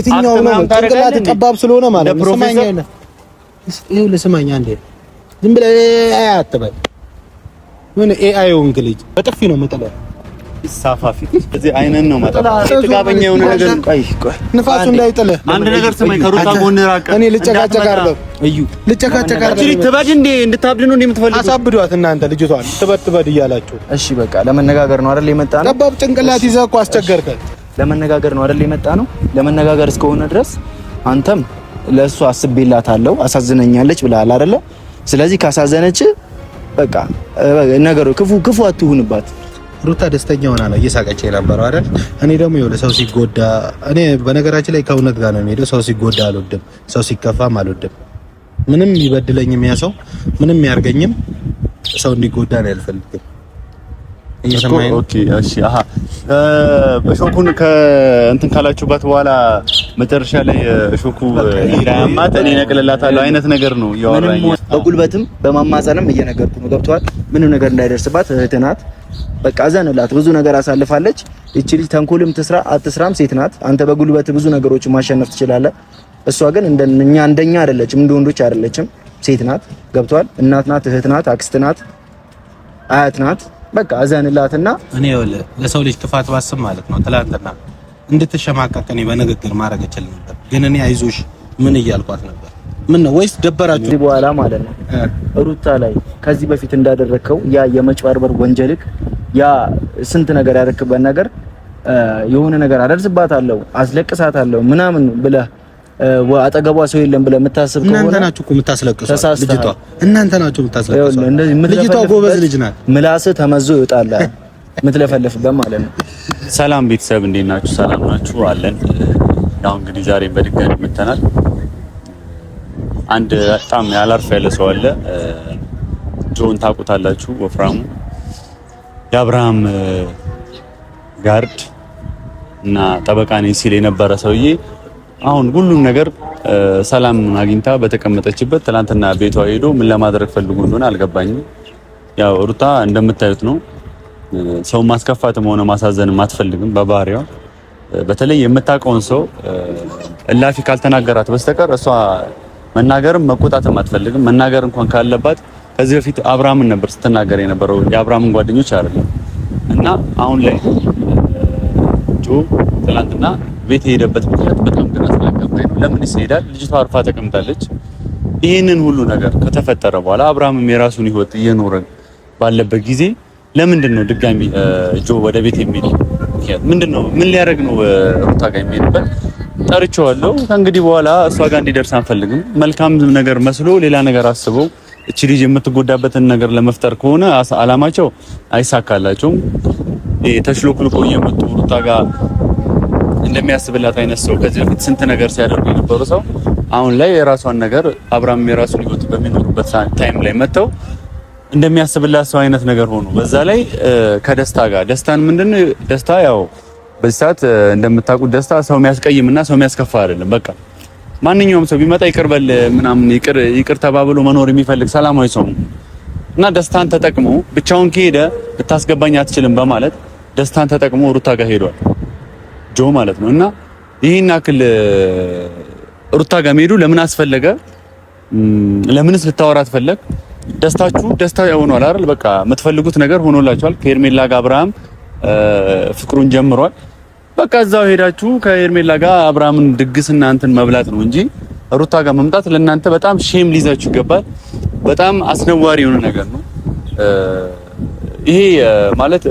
የትኛው ነው ጭንቅላት ጠባብ ስለሆነ ማለት ነው። ስማኝ፣ ይኸውልህ ስማኝ አንዴ ዝም ብለህ AI አትበል። ምን AI ሆንክ ልጅ? በጥፊ ነው የምጥልህ። ሳፋፊ እዚህ አይነን ነው ማለት ጥጋበኛ የሆነ ነገር ቆይ ቆይ፣ ንፋሱ እንዳይጥልህ አንድ ነገር ስማኝ። ከሩታ ጎን ራቅ። እኔ ልጨቃጨቅ አይደለም እዩ፣ ልጨቃጨቅ አይደለም። ትበድ እንዴ እንድታብድ ነው እንዴ የምትፈልገው? አሳብዷት እናንተ ልጅቷን ትበድ ትበድ እያላችሁ። እሺ በቃ ለመነጋገር ነው አይደል የመጣ ነው። ጠባብ ጭንቅላት ይዘህ እኮ አስቸገርከን። ለመነጋገር ነው አይደል የመጣ ነው። ለመነጋገር እስከሆነ ድረስ አንተም ለእሱ አስቤላታለሁ አሳዝነኛለች ብለሃል አይደለ? ስለዚህ ካሳዘነች በቃ ነገሩ ክፉ ክፉ አትሁንባት። ሩታ ደስተኛ ሆና ነው እየሳቀች የነበረው አይደል? እኔ ደግሞ ይኸውልህ ሰው ሲጎዳ፣ እኔ በነገራችን ላይ ከእውነት ጋር ነው የሚሄደው። ሰው ሲጎዳ አልወድም፣ ሰው ሲከፋም አልወድም። ምንም ይበድለኝም ያ ሰው ምንም ያርገኝም ሰው እንዲጎዳ ነው አልፈልግም። እየሰማኸኝ okay፣ እሺ፣ አሃ እሾኩን ከእንትን ካላችሁባት በኋላ መጨረሻ ላይ እሾኩ እንዳያማት እኔ እነቅልላታለሁ አይነት ነገር ነው እያወራኝ። በጉልበትም በማማጸንም እየነገርኩ ነው። ገብቶሃል? ምንም ነገር እንዳይደርስባት እህት ናት። በቃ እዘንላት። ብዙ ነገር አሳልፋለች። እቺ ልጅ ተንኮልም ትስራ አትስራም ሴት ናት። አንተ በጉልበት ብዙ ነገሮችን ማሸነፍ ትችላለህ። እሷ ግን እንደኛ እንደኛ አይደለችም፣ እንደ ወንዶች አይደለችም። ሴት ናት። ገብቶሃል? እናት ናት፣ እህት ናት፣ አክስት ናት፣ አያት ናት። በቃ እዘንላትና እኔ ይኸውልህ ለሰው ልጅ ክፋት ባስብ ማለት ነው ትላንትና እንድትሸማቀቅ እኔ በንግግር ማድረግ እችል ነበር፣ ግን እኔ አይዞሽ ምን እያልኳት ነበር? ምን ነው ወይስ ደበራችሁ? ከዚህ በኋላ ማለት ነው ሩታ ላይ ከዚህ በፊት እንዳደረግከው ያ የመጭበርበር ወንጀልክ ያ ስንት ነገር ያደረክበት ነገር የሆነ ነገር አደርስባታለሁ፣ አስለቅሳታለሁ ምናምን ብለህ አጠገቧ ሰው የለም ብለህ የምታስብ ከሆነ እናንተ ናችሁ እኮ የምታስለቅሷት ልጅቷ። እናንተ ናችሁ የምታስለቅሷት። ልጅቷ ጎበዝ ልጅ ናት። ምላስህ ተመዞ ይወጣል የምትለፈልፍበት ማለት ነው። ሰላም ቤተሰብ እንዴት ናችሁ? ሰላም ናችሁ? አለን። ያው እንግዲህ ዛሬ በድጋሚ መተናል። አንድ በጣም ያላርፍ ያለ ሰው አለ። ጆን ታውቁታላችሁ፣ ወፍራሙ የአብርሃም guard እና ጠበቃ ነኝ ሲል የነበረ ሰውዬ አሁን ሁሉም ነገር ሰላም አግኝታ በተቀመጠችበት ትናንትና ቤቷ ሄዶ ምን ለማድረግ ፈልጎ እንደሆነ አልገባኝም። ያው ሩታ እንደምታዩት ነው። ሰው ማስከፋትም ሆነ ማሳዘንም አትፈልግም በባህሪዋ። በተለይ የምታውቀውን ሰው እላፊ ካልተናገራት በስተቀር እሷ መናገርም መቆጣትም አትፈልግም። መናገር እንኳን ካለባት ከዚህ በፊት አብርሃምን ነበር ስትናገር የነበረው የአብርሃምን ጓደኞች አይደለም። እና አሁን ላይ ጆ ትናንትና ቤት የሄደበት ምክንያት በጣም ግራ ስላጋባኝ ነው። ለምን ይሄዳል? ልጅቷ አርፋ ተቀምጣለች። ይህንን ሁሉ ነገር ከተፈጠረ በኋላ አብርሃምም የራሱን ህይወት እየኖረ ባለበት ጊዜ ለምንድን ነው ድጋሚ ጆ ወደ ቤት የሚሄድ ምክንያት ምንድን ነው? ምን ሊያደርግ ነው ሩታ ጋር የሚሄድበት? ጠርቼዋለሁ። ከእንግዲህ በኋላ እሷ ጋር እንዲደርስ አንፈልግም። መልካም ነገር መስሎ ሌላ ነገር አስበው እቺ ልጅ የምትጎዳበትን ነገር ለመፍጠር ከሆነ አላማቸው አይሳካላቸውም። ተሽሎክልኮ እየመጡ ሩታ ጋር እንደሚያስብላት አይነት ሰው ከዚህ በፊት ስንት ነገር ሲያደርጉ የነበሩ ሰው አሁን ላይ የራሷን ነገር አብርሃም የራሱን ህይወት በሚኖሩበት time ላይ መጥተው እንደሚያስብላት ሰው አይነት ነገር ሆኖ በዛ ላይ ከደስታ ጋር ደስታን ምንድነው ደስታ ያው በዚህ ሰዓት እንደምታውቁት ደስታ ሰው የሚያስቀይምና ሰው የሚያስከፋ አይደለም። በቃ ማንኛውም ሰው ቢመጣ ይቅር በል ምናምን ይቅር ይቅር ተባብሎ መኖር የሚፈልግ ሰላማዊ ሰው ነው እና ደስታን ተጠቅሞ ብቻውን ከሄደ ልታስገባኝ አትችልም በማለት ደስታን ተጠቅሞ ሩታ ጋር ሄዷል ጆ ማለት ነው። እና ይህን ያክል ሩታ ጋር መሄዱ ለምን አስፈለገ? ለምንስ ልታወራት ፈለግ? ደስታችሁ ደስታ ሆኗል አይደል? በቃ የምትፈልጉት ነገር ሆኖላችኋል። ከሄርሜላ ጋር አብርሃም ፍቅሩን ጀምሯል። በቃ እዛው ሄዳችሁ ከሄርሜላ ጋር አብርሃምን ድግስና እንትን መብላት ነው እንጂ ሩታ ጋር መምጣት ለእናንተ በጣም shame ሊይዛችሁ ይገባል። በጣም አስነዋሪ የሆነ ነገር ነው ይሄ። ማለት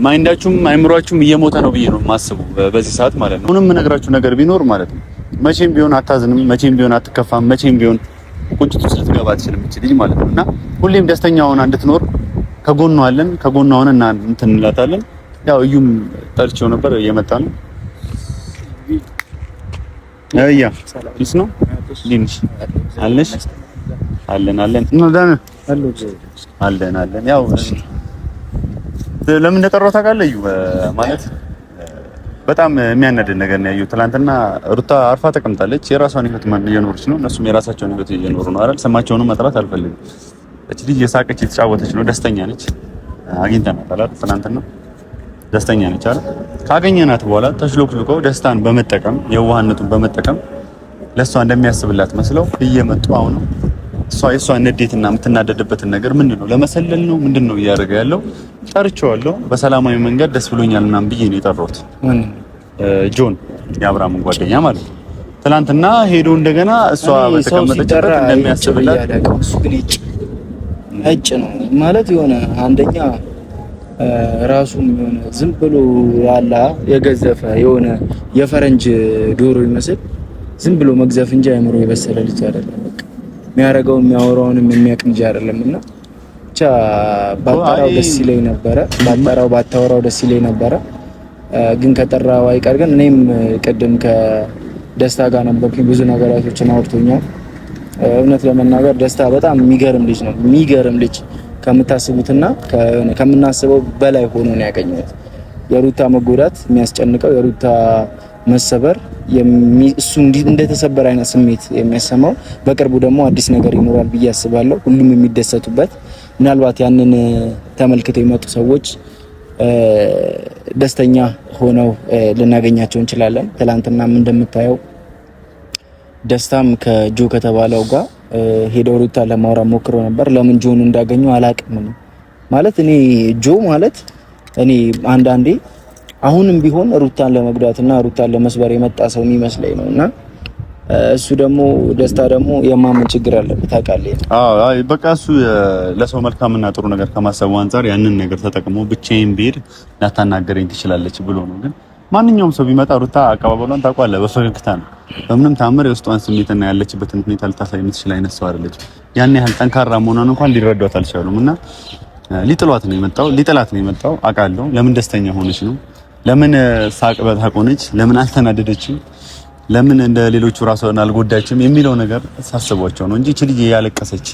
mind ኣችሁም አይምሯችሁም እየሞተ ነው ብዬ ነው የማስበው በዚህ ሰዓት ማለት ነው። አሁንም የምነግራችሁ ነገር ቢኖር ማለት ነው መቼም ቢሆን አታዝንም፣ መቼም ቢሆን አትከፋም፣ መቼም ቢሆን ቁጭት ውስጥ ልትገባ አትችልም እቺ ልጅ ማለት ነው። እና ሁሌም ደስተኛ ሆና እንድትኖር ከጎኗ አለን፣ ከጎኗ ሆነን እና እንትን እንላታለን። ያው እዩም ጠርቼው ነበር እየመጣ ነው። እያ peace ነው ሊንሽ አለሽ አለን አለን አለን አለን። ያው ለምን እንደጠራው ታውቃለህ? እዩ ማለት በጣም የሚያናድድ ነገር ነው ያየሁት። ትናንትና ሩታ አርፋ ተቀምጣለች። የራሷን ህይወት እየኖረች ነው፣ እነሱም የራሳቸውን ህይወት እየኖሩ ነው አይደል? ስማቸውንም መጥራት አልፈልግም። እች ልጅ የሳቀች የተጫወተች ነው፣ ደስተኛ ነች። አግኝተናታል አይደል? ትናንትና ደስተኛ ነች አይደል? ካገኘናት በኋላ ተሽሎክልኮ ደስታን በመጠቀም የዋህነቱን በመጠቀም ለእሷ እንደሚያስብላት መስለው እየመጡ አሁን እሷ የእሷን ንዴትና የምትናደድበትን ነገር ምንድን ነው ለመሰለል ነው ምንድን ነው እያደረገ ያለው? ጠርቼዋለሁ። በሰላማዊ መንገድ ደስ ብሎኛል ምናምን ብዬ ነው የጠራሁት። ጆን የአብርሃምን ጓደኛ ማለት ነው። ትናንትና ሄዶ እንደገና እሷ በተቀመጠችበት እንደሚያስብላት እሱ ግን እጭ ነው ማለት የሆነ አንደኛ ራሱም የሆነ ዝም ብሎ ያላ የገዘፈ የሆነ የፈረንጅ ዶሮ ይመስል ዝም ብሎ መግዘፍ እንጂ አይምሮ የበሰለ ልጅ አይደለም። በቃ የሚያደርገው የሚያወራውንም የሚያውቅ ልጅ አይደለም። እና ብቻ ባጠራው ደስ ይለኝ ነበረ፣ ባጠራው ባታወራው ደስ ይለኝ ነበረ። ግን ከጠራው አይቀር ግን እኔም ቅድም ከደስታ ጋር ነበርኩኝ። ብዙ ነገራቶችን አውርቶኛል። እውነት ለመናገር ደስታ በጣም የሚገርም ልጅ ነው። የሚገርም ልጅ ከምታስቡትና ከምናስበው በላይ ሆኖ ነው ያገኘሁት። የሩታ መጎዳት የሚያስጨንቀው የሩታ መሰበር እሱ እንደተሰበረ አይነት ስሜት የሚያሰማው፣ በቅርቡ ደግሞ አዲስ ነገር ይኖራል ብዬ አስባለሁ። ሁሉም የሚደሰቱበት ምናልባት ያንን ተመልክተው የመጡ ሰዎች ደስተኛ ሆነው ልናገኛቸው እንችላለን። ትላንትናም እንደምታየው ደስታም ከጆ ከተባለው ጋር ሄደው ሩታ ለማውራት ሞክሮ ነበር። ለምን ጆን እንዳገኘው አላቅም ማለት እኔ ጆ ማለት እኔ አንዳንዴ አሁንም ቢሆን ሩታን ለመጉዳት እና ሩታን ለመስበር የመጣ ሰው የሚመስለኝ ነው። እና እሱ ደግሞ ደስታ ደግሞ የማመን ችግር አለበት ታውቃለህ። አዎ አይ በቃ እሱ ለሰው መልካምና ጥሩ ነገር ከማሰቡ አንጻር ያንን ነገር ተጠቅሞ ብቻዬን ብሄድ ላታናገረኝ ትችላለች ብሎ ነው። ግን ማንኛውም ሰው ቢመጣ ሩታ አቀባበሏን ታውቋለህ፣ በፈገግታ ነው። በምንም ታምር የውስጧን ስሜትና ያለችበትን ሁኔታ ልታሳይ የምትችል አይነት ሰው አይደለች። ያን ያህል ጠንካራ መሆኗን እንኳን ሊረዷት አልቻሉም። እና ሊጥሏት ነው የመጣው፣ ሊጥላት ነው የመጣው አውቃለሁ። ለምን ደስተኛ ሆነች ነው? ለምን ሳቅ በሳቅ ሆነች? ለምን አልተናደደችም? ለምን እንደ ሌሎቹ ራሷን አልጎዳችም የሚለው ነገር ሳስቧቸው ነው እንጂ እቺ ልጅ እያለቀሰች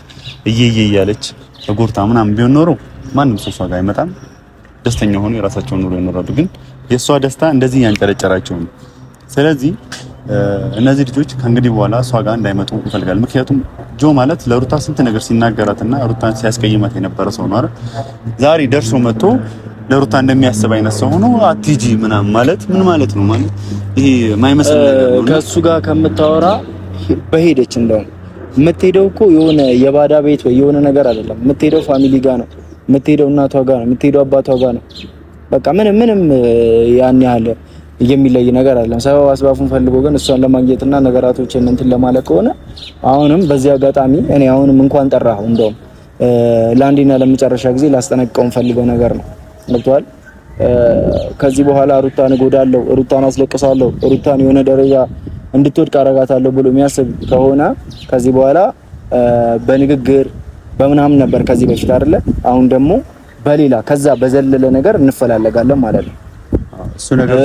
እየየ እያለች ተጎድታ ምናምን ቢሆን ኖሮ ማንም ሰው እሷ ጋር አይመጣም። ደስተኛ ሆኖ የራሳቸውን ኑሮ ይኖራሉ። ግን የእሷ ደስታ እንደዚህ ያንጨረጨራቸው ነው። ስለዚህ እነዚህ ልጆች ከእንግዲህ በኋላ እሷ ጋር እንዳይመጡ እፈልጋለሁ። ምክንያቱም ጆ ማለት ለሩታ ስንት ነገር ሲናገራትና ሩታን ሲያስቀይማት የነበረ ሰው ነው አይደል? ዛሬ ደርሶ መጥቶ ለሩታ እንደሚያስብ አይነት ሰው ሆኖ አትጂ ምናምን ማለት ምን ማለት ነው? ማለት ይሄ የማይመስል ነገር ነው። ከእሱ ጋር ከምታወራ በሄደች እንደውም የምትሄደው እኮ የሆነ የባዳ ቤት ወይ የሆነ ነገር አይደለም። የምትሄደው family ጋር ነው። የምትሄደው እናቷ ጋር ነው። የምትሄደው አባቷ ጋር ነው። በቃ ምንም ምንም ያን ያህል የሚለይ ነገር አይደለም። ሰበብ አስባቡን ፈልጎ ግን እሷን ለማግኘትና ነገራቶችን እንትን ለማለት ከሆነ አሁንም በዚህ አጋጣሚ እኔ አሁንም እንኳን ጠራሁ እንደውም ለአንዴና ለመጨረሻ ጊዜ ላስጠነቅቀው ፈልገው ነገር ነው። ገብቷል። ከዚህ በኋላ ሩታን እጎዳለሁ፣ ሩታን አስለቅሳለሁ፣ ሩታን የሆነ ደረጃ እንድትወድቅ አረጋታለሁ ብሎ የሚያስብ ከሆነ ከዚህ በኋላ በንግግር በምናምን ነበር ከዚህ በፊት አይደለ? አሁን ደግሞ በሌላ ከዛ በዘለለ ነገር እንፈላለጋለን ማለት ነው። እሱ ነገር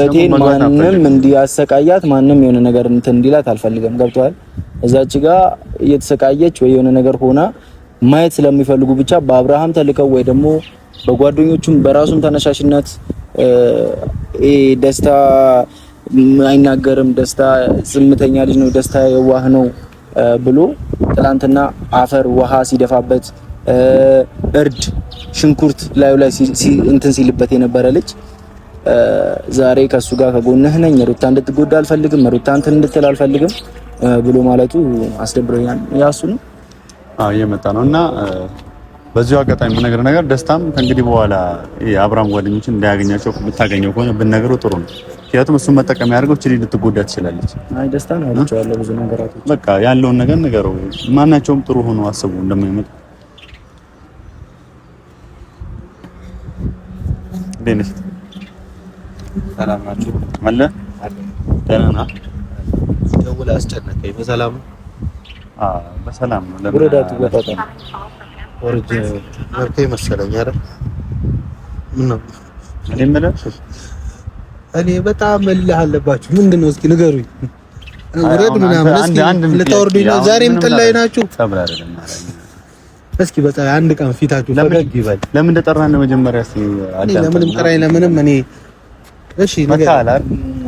ማንም እንዲያሰቃያት ማንም የሆነ ነገር እንትን እንዲላት አልፈልግም። ገብቷል። እዛች ጋ እየተሰቃየች ወይ የሆነ ነገር ሆና ማየት ስለሚፈልጉ ብቻ በአብርሃም ተልከው ወይ ደግሞ በጓደኞቹም በራሱም ተነሳሽነት ደስታ አይናገርም፣ ደስታ ዝምተኛ ልጅ ነው፣ ደስታ የዋህ ነው ብሎ ትላንትና አፈር ውሃ ሲደፋበት እርድ ሽንኩርት ላዩ ላይ እንትን ሲልበት የነበረ ልጅ ዛሬ ከሱ ጋር ከጎንህ ነኝ፣ ሩታ እንድትጎዳ አልፈልግም፣ ሩታ እንትን እንድትል አልፈልግም ብሎ ማለቱ አስደብሮኛል። ያሱ ነው አዎ እየመጣ ነው እና በዚሁ አጋጣሚ የምነግርህ ነገር ደስታም ከእንግዲህ በኋላ የአብርሃም ጓደኞችን እንዳያገኛቸው የምታገኘው ከሆነ ብንነግረው ጥሩ ነው። ምክንያቱም እሱን መጠቀም ያደርገው ችሊ ልትጎዳ ትችላለች። አይ ደስታ ነው ያለው ብዙ ነገራቶች በቃ ያለውን ነገር ንገረው። ማናቸውም ጥሩ ሆኖ አስቡ እንደማይመጡ እንዴት ነሽ? ሰላም ናችሁ? አለ ደህና ነህ? ደውለህ አስጨነቀኝ። በሰላም ነው? አዎ በሰላም ነው። ለምን ውረዳቱ ወጣጣ ወርጄ መብቴ መሰለኝ አይደል? ምነው እኔ የምልህ እኔ በጣም እልህ አለባችሁ። ምንድን ነው እስኪ ንገሩኝ። ውረድ ምናምን እስኪ ልታወርዱኝ ነው? ዛሬም ጥል ላይ ናችሁ። ጸብር አይደለም። እስኪ በጣም አንድ ቀን ፊታችሁ ፈገግ ይበል። ለምን እንደጠራህ ነው መጀመሪያ እስኪ እኔ ለምንም ጥራኝ ለምንም እኔ እሺ መታላል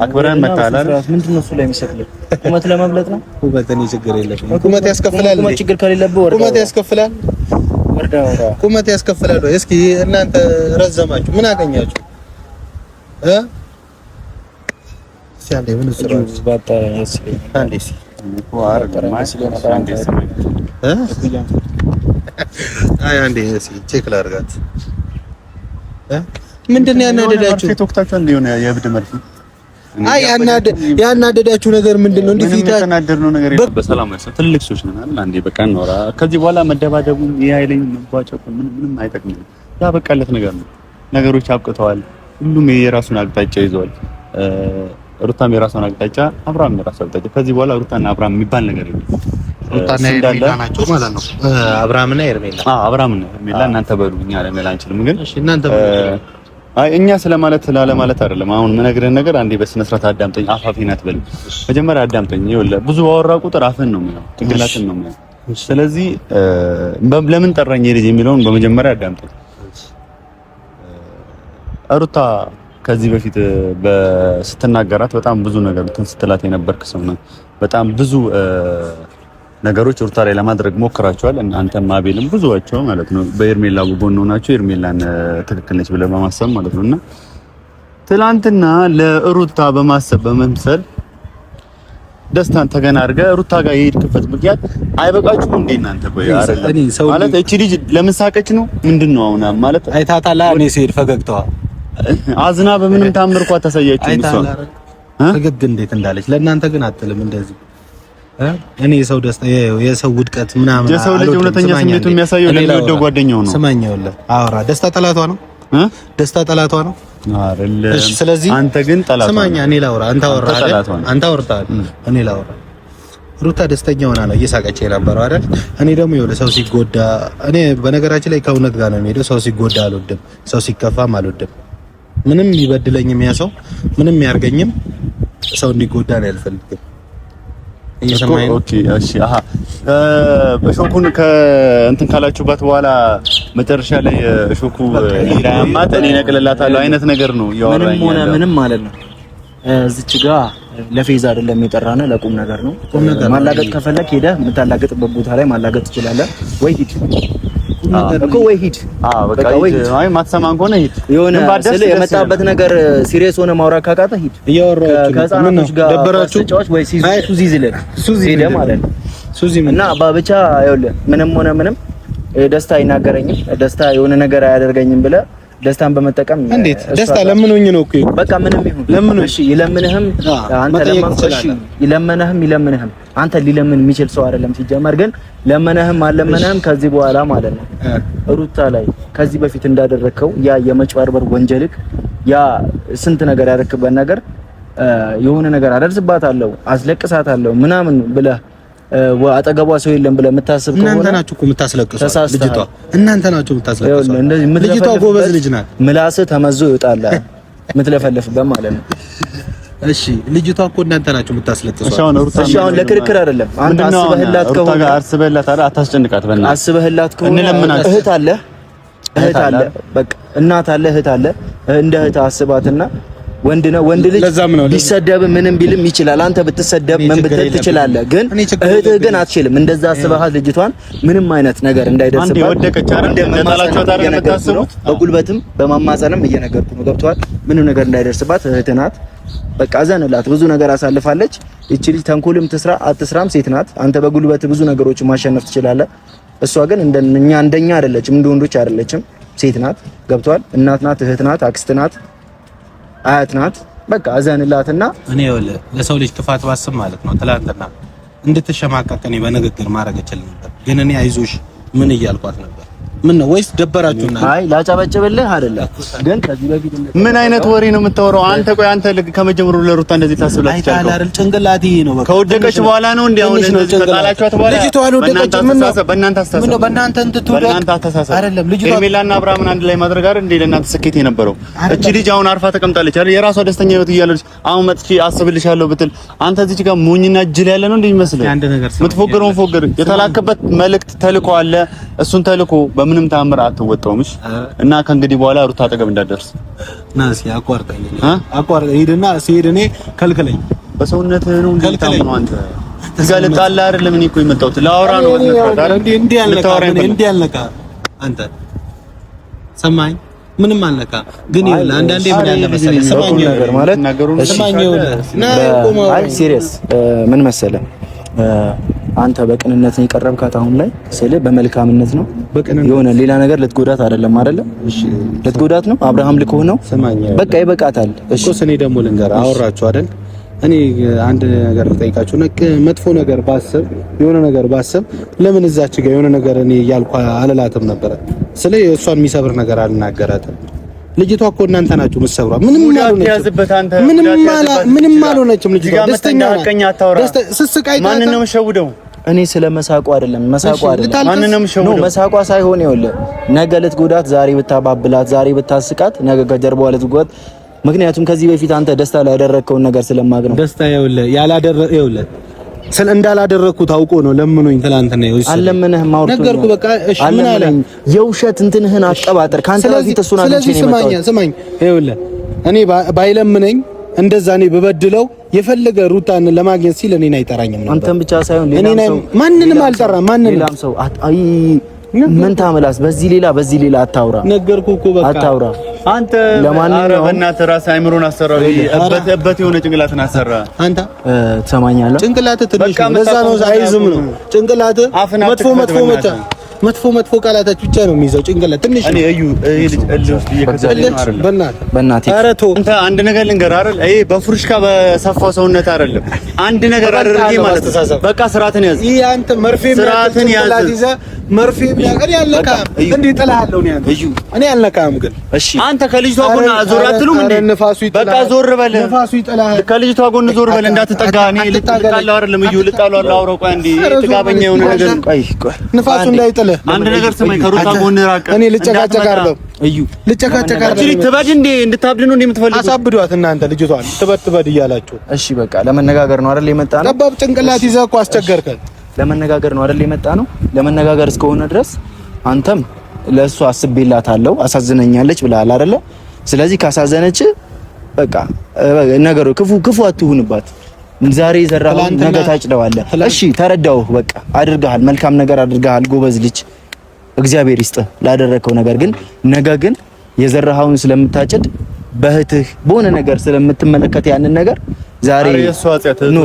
አክብረን መታላል። ምንድን ነው እሱ ላይ የሚሰቅልህ? ቁመት ለመብለጥ ነው። ቁመት እኔ ችግር የለብኝም። ቁመት ያስከፍላል። ቁመት ችግር ከሌለብህ ወርዳ ቁመት ያስከፍላል። ወርዳ ቁመት ያስከፍላል። እስኪ እናንተ ረዘማችሁ ምን አገኛችሁ? አንዴ check ላድርጋት። ምንድን ነው ያናደዳችሁ? አይ ያናደዳችሁ ነገር ምንድን ነው? እንዲህ ፊት የተናደድነው ነገር የለም። በሰላም ሰው ትልቅ ሰዎች ነን አይደል? አንዴ በቃ እናውራ። ከዚህ በኋላ መደባደቡም ይሄ ኃይለኝ መቧጨቁ ምንም ምንም አይጠቅምም። ያበቃለት ነገር ነው። ነገሮች አብቅተዋል። ሁሉም የራሱን አቅጣጫ ይዘዋል። ሩታም የራሷን አቅጣጫ፣ አብርሃም የራሱ አቅጣጫ። ከዚህ በኋላ ሩታና አብርሃም የሚባል ነገር የለም። ሩታና ሄርሜላ ናቸው ማለት ነው። አብርሃምና ሄርሜላ። አዎ አብርሃምና ሄርሜላ እናንተ በሉ፣ እኛ ለመላ አንችልም። ግን እሺ እናንተ በሉ። አይ እኛ ስለማለት ላለማለት አይደለም። አሁን የምነግርህን ነገር አንዴ በስነ ስርዓት አዳምጠኝ። አፋፊ ናት በል መጀመሪያ አዳምጠኝ። ይኸውልህ ብዙ ባወራ ቁጥር አፍህን ነው የሚያው ጭንቅላትን ነው የሚያው። ስለዚህ ለምን ጠራኝ ልጅ የሚለውን በመጀመሪያ አዳምጠኝ። ሩታ ከዚህ በፊት ስትናገራት በጣም ብዙ ነገር እንትን ስትላት የነበርክ ሰው ነው። በጣም ብዙ ነገሮች ሩታ ላይ ለማድረግ ሞክራቸዋል። አንተም አቤልም ብዙዋቸው ማለት ነው በኤርሜላ ጎን ሆናችሁ ኤርሜላን ትክክል ነች ብለህ በማሰብ ማለት ነው። እና ትላንትና ለሩታ በማሰብ በመምሰል ደስታን ተገና አድርገህ ሩታ ጋር የሄድክበት ምክንያት አይበቃችሁም እንዴ እናንተ? ቆይ አይደለም ማለት እቺ ልጅ ለምን ሳቀች ነው ምንድን ነው አሁን ማለት አይታታላ። እኔ ስሄድ ፈገግታዋ አዝና በምንም ታምር እኮ አታሳያችሁም። እሷ ፈገግ እንዴት እንዳለች ለእናንተ ግን አትልም እንደዚህ እኔ የሰው ደስታ የሰው ውድቀት ምናምን የሰው ልጅ እውነተኛ ስሜቱ የሚያሳየው ለሚወደው ጓደኛው ነው። ስማኝ፣ ይኸውልህ አውራ ደስታ ጠላቷ ነው። ደስታ ጠላቷ ነው አይደለም? እሺ፣ ስለዚህ አንተ ግን ጠላቷ። ስማኝ፣ እኔ ላውራ፣ አንተ አወራ አይደል? አንተ አውርተሃል፣ እኔ ላውራ። ሩታ ደስተኛ ሆና ነው እየሳቀች የነበረው አይደል? እኔ ደግሞ ይኸውልህ ሰው ሲጎዳ፣ እኔ በነገራችን ላይ ከእውነት ጋር ነው የሚሄደው። ሰው ሲጎዳ አልወድም፣ ሰው ሲከፋም አልወድም። ምንም ይበድለኝም ያ ሰው ምንም ያርገኝም ሰው እንዲጎዳ ነው አልፈልግም። Okay እሺ፣ አሃ እሾኩን ከእንትን ካላችሁባት በኋላ መጨረሻ ላይ እሾኩ እንዳያማት እኔ ነቅልላታለሁ አይነት ነገር ነው እያወራኝ። ምንም ሆነ ምንም ማለት ነው እዚች ጋ ለፌዝ አይደለም የጠራነው ለቁም ነገር ነው። ማላገጥ ከፈለክ ሄደህ የምታላገጥበት ቦታ ላይ ማላገጥ ትችላለህ ወይ ሂድ እኮ ወይ ሂድ። አዎ በቃ ሂድ። አይ ማትሰማን ከሆነ ሂድ። የሆነ ስለ የመጣበት ነገር serious ሆነ ማውራት ካቃተህ ሂድ። እያወራችሁ ከህፃናቶች ጋር ደበራችሁ ወይ ሱዚ ዝለህ ሱዚ ሄደህ ማለት ነው። ሱዚ እና ብቻ ይኸውልህ ምንም ሆነ ምንም ደስታ አይናገረኝም፣ ደስታ የሆነ ነገር አያደርገኝም ብለህ ደስታን በመጠቀም እንዴት ደስታ ለምኖኝ ነው እኮ በቃ ምንም ይሁን ለምኖኝ፣ እሺ ይለምንህም አንተ ለማን እሺ ይለምንህም ይለምንህም አንተ ሊለምን የሚችል ሰው አይደለም ሲጀመር። ግን ለመነህም አለመነህም ከዚህ በኋላ ማለት ነው ሩታ ላይ ከዚህ በፊት እንዳደረግከው ያ የመጭበርበር ወንጀልክ ያ ስንት ነገር ያደረክበት ነገር የሆነ ነገር አደርስባታለሁ አስለቅሳታለሁ ምናምን ብለህ አጠገቧ ሰው የለም ብለህ የምታስብ ከሆነ እናንተ ናችሁ እኮ የምታስለቅሷት ልጅቷ። እናንተ ናችሁ የምታስለቅሷት። ልጅቷ ጎበዝ ልጅ ናት። ምላስህ ተመዞ ይወጣል የምትለፈልፍበት ማለት ነው። እሺ ልጅቷ እኮ እናንተ ናችሁ የምታስለቅሷት። እሺ አሁን ለክርክር አይደለም። አንተ አስበህላት ከሆነ አስበህላት አይደል? አታስጨንቃት። በእናትህ አስበህላት ከሆነ እህት አለ እህት አለ በቃ እናት አለ እህት አለ። እንደ እህት አስባትና ወንድ ነው ወንድ ልጅ ቢሰደብ ምንም ቢልም ይችላል። አንተ ብትሰደብ ምን ብትል ትችላለህ፣ ግን እህትህ ግን አትችልም። እንደዛ አስበሃት ልጅቷን ምንም አይነት ነገር እንዳይደርስባት በጉልበትም በማማጸንም እየነገርኩ ነው። ገብቶሃል? ምንም ነገር እንዳይደርስባት እህትህ ናት። በቃ እዘንላት። ብዙ ነገር አሳልፋለች። እቺ ልጅ ተንኮልም ትስራ አትስራም ሴት ናት። አንተ በጉልበት ብዙ ነገሮችን ማሸነፍ ትችላለህ። እሷ ግን እንደኛ እንደኛ አይደለችም፣ እንደ ወንዶች አይደለችም። ሴት ናት። ገብቶሃል? እናት ናት፣ እህት ናት፣ አክስት ናት፣ አያት ናት። በቃ እዘንላትና እኔ ይኸውልህ ለሰው ልጅ ክፋት ባስብ ማለት ነው ትላንትና እንድትሸማቀቅ እኔ በንግግር ማድረግ እችል ነበር፣ ግን እኔ አይዞሽ ምን እያልኳት ነበር። ምን ነው ወይስ ደበራችሁና? አይ ላጨበጭብልህ አይደለም፣ ግን ከዚህ በፊት ምን አይነት ወሬ ነው የምታወራው አንተ? ቆይ አንተ ከመጀመሩ ለሩታ እንደዚህ ታስብላት ይቻላል አይደል? ጭንቅላቴ ነው በቃ። ከወደቀች በኋላ ነው እንዴ አሁን እንደዚህ ከጣላችኋት በኋላ ልጅቷ አልወደቀችም። ምን ነው በእናንተ አስተሳሰብ ምን ነው በእናንተ እንትን ትውደቅ በእናንተ አስተሳሰብ አይደለም። ልጅቷ ሄርሜላና አብርሃምን አንድ ላይ ማድረግ አይደል እንዴ ለእናንተ ስኬት የነበረው? እቺ ልጅ አሁን አርፋ ተቀምጣለች አይደል? የራሷ ደስተኛ ህይወት እያለች አሁን መጥቼ አስብልሻለሁ ብትል አንተ እዚች ጋር ሞኝና ጅል ያለ ነው እንዴ የሚመስልህ? የምትፎግረውን ፎግር። የተላከበት መልእክት ተልኮ አለ። እሱን ተልኮ በምንም ታምር አትወጣውም። እሺ እና ከእንግዲህ በኋላ ሩታ አጠገብ እንዳትደርስ። ና እስኪ አቋርጠኝ፣ አቋርጠኝ። ሂድና ሲሄድ እኔ ከልክለኝ። በሰውነትህ ነው እንዴ ታምነው አንተ እዚህ ጋር ልጣላ አይደለም። እኔ እኮ የመጣሁት ላወራ ነው። እንዴ እንዴ አልነካ፣ እንዴ አልነካ። አንተ ሰማኝ። ምንም አልነካም። ግን ይኸውልህ አንዳንዴ ምን አለ መሰለህ፣ ስማኝ ነገር ማለት ስማኝ፣ ይኸውልህ ና ቆመው። አይ serious ምን መሰለህ፣ አንተ በቅንነት ነው የቀረብካት። አሁን ላይ ስለ በመልካምነት ነው፣ የሆነ ሌላ ነገር ልትጎዳት አይደለም፣ አይደለ? እሺ ልትጎዳት ነው። አብርሃም ልኮህ ነው። ስማኝ፣ በቃ ይበቃታል። እሺ እኔ ደግሞ ልንገርህ፣ አወራችሁ አይደል? እኔ አንድ ነገር ልጠይቃችሁ። መጥፎ ነገር ባስብ የሆነ ነገር ባስብ ለምን እዛች ጋር የሆነ ነገር እኔ እያልኩ አልላትም ነበረ? ስለ እሷን የሚሰብር ነገር አልናገራትም። ልጅቷ እኮ እናንተ ናችሁ የምትሰብሯት። ምንም አልሆነችም፣ ምንም አልሆነችም። ልጅቷ ደስተኛ ናት። ስስቃይ ማንን ነው የምሸውደው? እኔ ስለ መሳቋ አይደለም፣ መሳቋ አይደለም፣ ማንን ነው የምሸውደው? መሳቋ ሳይሆን ይኸውልህ፣ ነገ ልትጎዳት ዛሬ ብታባብላት፣ ዛሬ ብታስቃት፣ ነገ ከጀርባዋ ልትጎዳት። ምክንያቱም ከዚህ በፊት አንተ ደስታ ላይ ያደረግከውን ነገር ስለማግ ነው። ደስታ ይኸውልህ ይኸውልህ ስለ እንዳላደረግኩት አውቆ ነው ለምኖኝ ትናንትና ይኸውልህ አልለምንህም፣ አውርቶኛል። ነገርኩህ በቃ። እሺ ምን አለ? የውሸት እንትንህን አትቀባጥር። ካንተ በፊት እሱን አግኝቼ ስለዚህ ነው ስማኝ የመጣሁት። ስማኝ፣ ይኸውልህ እኔ ባይለምነኝ እንደዛ እኔ ብበድለው የፈለገ ሩታን ለማግኘት ሲል እኔን አይጠራኝም ነበር። አንተን ብቻ ሳይሆን ሌላም ሰው ማንንም አልጠራም። ማንንም ሌላም ሰው አይ ምን ታመላስ? በዚህ ሌላ በዚህ ሌላ አታውራ። ነገርኩህ እኮ በቃ አታውራ። አንተ ለማንኛውም ኧረ በእናትህ ራስህ አይምሮን አሰራ። እበት እበት የሆነ ጭንቅላትን አሰራ። አንተ ትሰማኛለህ? ጭንቅላትህ ትንሽ ነው፣ ለዛ ነው አይዝም ነው ጭንቅላትህ። መጥፎ መጥፎ መጥፎ መጥፎ ቃላቶች ብቻ ነው የሚይዘው ጭንቅላት ትንሽ እኔ እዩ ይሄ ልጅ እልህ ውስጥ እየከተለኝ ነው አይደል? በእናትህ በእናትህ ኧረ ተው አንተ አንድ ነገር ልንገርህ አይደል? ይሄ በፉርሽካ በሰፋው ሰውነት አይደለም። አንድ ነገር አድርጌ ማለት ነው። በቃ ስርዓትን ያዝ። ይሄ አንተ መርፌ ስርዓትን ያዝ። ይዘህ መርፌ የሚያቀር ያልነካህም እንዴ ጥልሃለሁ። እኔ አንተ እኔ አልነካህም ግን እሺ አንተ ከልጅቷ ጎን ዞር አትሉም እንዴ? በቃ ዞር በል። ንፋሱ ይጥልሃል። ከልጅቷ ጎን ዞር በል እንዳትጠጋ። እኔ ልጣለው አይደለም እዩ ልጣለው አይደለም። አውራው ቆይ አንዴ ጥጋበኛ የሆነ ነገር ቆይ ቆይ ንፋሱ እንዳይጥልህ አንድ ነገር ስማኝ፣ ከሩታ ጎን ራቅ። እኔ ልጨቃጨቅ አይደለም እዩ ልጨቃጨቅ አይደለም። ትበድ እንዴ እንድታብድ ነው እንዴ የምትፈልጉት? አሳብዷት እናንተ ልጅቷን ትበድ ትበድ እያላችሁ። እሺ በቃ ለመነጋገር ነው አይደል የመጣ ነው። ጠባብ ጭንቅላት ይዘህ እኮ አስቸገርከን። ለመነጋገር ነው አይደል የመጣ ነው። ለመነጋገር እስከሆነ ድረስ አንተም ለእሱ አስቤላታለሁ አሳዝነኛለች ብለሃል አይደለ? ስለዚህ ካሳዘነች በቃ ነገሩ ክፉ ክፉ አትሁንባት። ዛሬ የዘራኸውን ነገ ታጭደዋለህ። እሺ ተረዳሁህ። በቃ አድርገሃል፣ መልካም ነገር አድርገሃል። ጎበዝ ልጅ፣ እግዚአብሔር ይስጥህ ላደረግከው ነገር። ግን ነገ ግን የዘራኸውን ስለምታጭድ በእህትህ በሆነ ነገር ስለምትመለከት ያንን ነገር ዛሬ no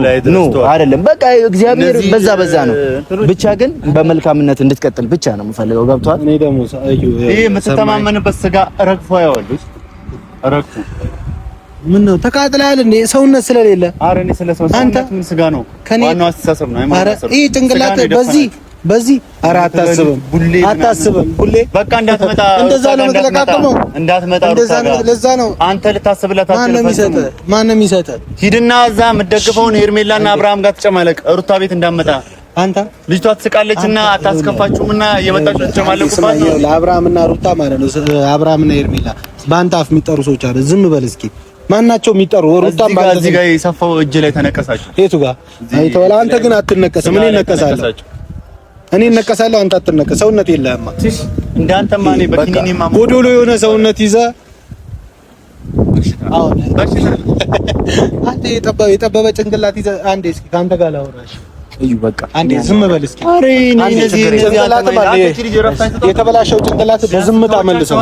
አይደለም፣ በቃ እግዚአብሔር በዛ በዛ ነው። ብቻ ግን በመልካምነት እንድትቀጥል ብቻ ነው የምፈልገው። ገብቶሃል? እኔ ደግሞ ይሄ የምትተማመንበት ስጋ ረግፎ ያዋልሽ ረግፎ ምን ነው ተቃጥለሃል እንዴ? ሰውነት ስለሌለ አረ እኔ ስለ ሰው ሰውነት ምን ስጋ ነው? ዋናው አስተሳሰብ ነው። አረ ይሄ ጭንቅላት በዚህ በዚህ አረ አታስብም፣ አታስብም። ቡሌ በቃ እንዳትመጣ፣ እንደዛ ነው የምትለቃቅመው። እንዳትመጣ እንደዛ ነው። ለዛ ነው አንተ ልታስብላት ማነው የሚሰጥህ? ማነው የሚሰጥህ? ሂድና እዛ የምትደግፈውን ሄርሜላና አብርሃም ጋር ተጨማለቅ። ሩታ ቤት እንዳትመጣ አንተ። ልጅቷ ትስቃለችና አታስከፋችሁምና እየመጣችሁ ተጨማለቁባት ነው። ለአብርሃምና ሩታ ማለት ነው። አብርሃምና ሄርሜላ በአንተ አፍ የሚጠሩ ሰዎች አለ። ዝም በል እስኪ። ማናቸው የሚጠሩ ሩታም ባንተ እዚህ ጋር የሰፋው እጅ ላይ ተነቀሳችሁ። የቱ ጋር አይተዋል። አንተ ግን አትነቀስም። እኔ እነቀሳለሁ፣ እኔ እነቀሳለሁ። አንተ አትነቀስ። ሰውነት የለህማ። እንዳንተማ እኔ በኪኒኒማ ጎዶሎ የሆነ ሰውነት ይዘህ አሁን አንተ የጠበበ ጭንቅላት ይዘህ አንዴ እስኪ ከአንተ ጋር ላወራሽ እዩ በቃ አንዴ ዝም በል እስኪ። አሬ እነዚህ የተበላሸው ጭንቅላት በዝምታ መልሰው፣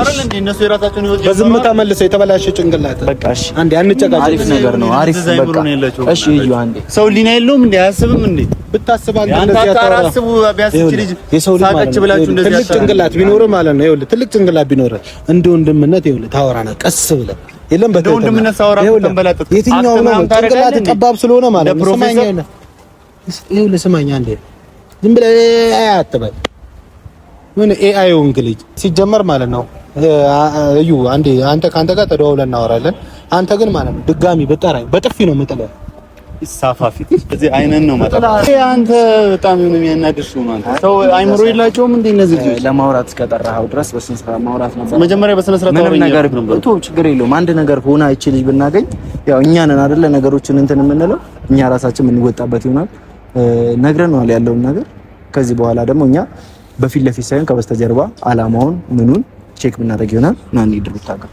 በዝምታ መልሰው የተበላሸው ጭንቅላት በቃ እሺ፣ አንዴ አንጨቃጨቅ። አሪፍ ነገር ነው። አሪፍ በቃ እሺ። እዩ አንዴ ሰው ሊና የለውም እንዴ? አያስብም እንዴ? ብታስብ አንተ እንደዚህ አታራስቡ። ቢያስች ልጅ የሰው ልጅ ሳቀች ብላችሁ እንደዚህ ትልቅ ጭንቅላት ቢኖር ማለት ነው። ይኸውልህ ትልቅ ጭንቅላት ቢኖር እንደ ወንድምነት ይኸውልህ ታወራለህ ቀስ ብለህ የለም በትህትና ወንድምነት ሳወራ ተንበላጠጥ። የትኛው ነው ጭንቅላት ጠባብ ስለሆነ ማለት ነው። ስማኝ ይኸውልህ ስማኝ አንዴ ዝም ብለህ AI አትበል። ምን AI ሆንክ ልጅ ሲጀመር ማለት ነው። እዩ አንዴ አንተ ከአንተ ጋር ተደዋውለን እናወራለን። አንተ ግን ማለት ነው ድጋሚ በጠራኝ በጥፊ ነው የምጥልህ። ይሳፋፊት እዚህ አይነን ነው ማለት አንተ በጣም የሆነ የሚያናድድ ሰው ነው። አንተ ሰው አይምሮ የላቸውም እንዴ እነዚህ ልጆች? ለማውራት እስከጠራኸው ድረስ በስነ ስርዓት ማውራት ነበር። መጀመሪያ በስነ ስርዓት ምንም ነገር ቶ ችግር የለውም። አንድ ነገር ሆና ይቺ ልጅ ብናገኝ ያው እኛ ነን አይደለ ነገሮችን እንትን የምንለው እኛ ራሳችን የምንወጣበት ይሆናል። ነግረነዋል ያለውን ነገር። ከዚህ በኋላ ደግሞ እኛ በፊት ለፊት ሳይሆን ከበስተጀርባ አላማውን ምኑን check ብናደርግ ይሆናል። ና እንሂድ ሩታ ጋር።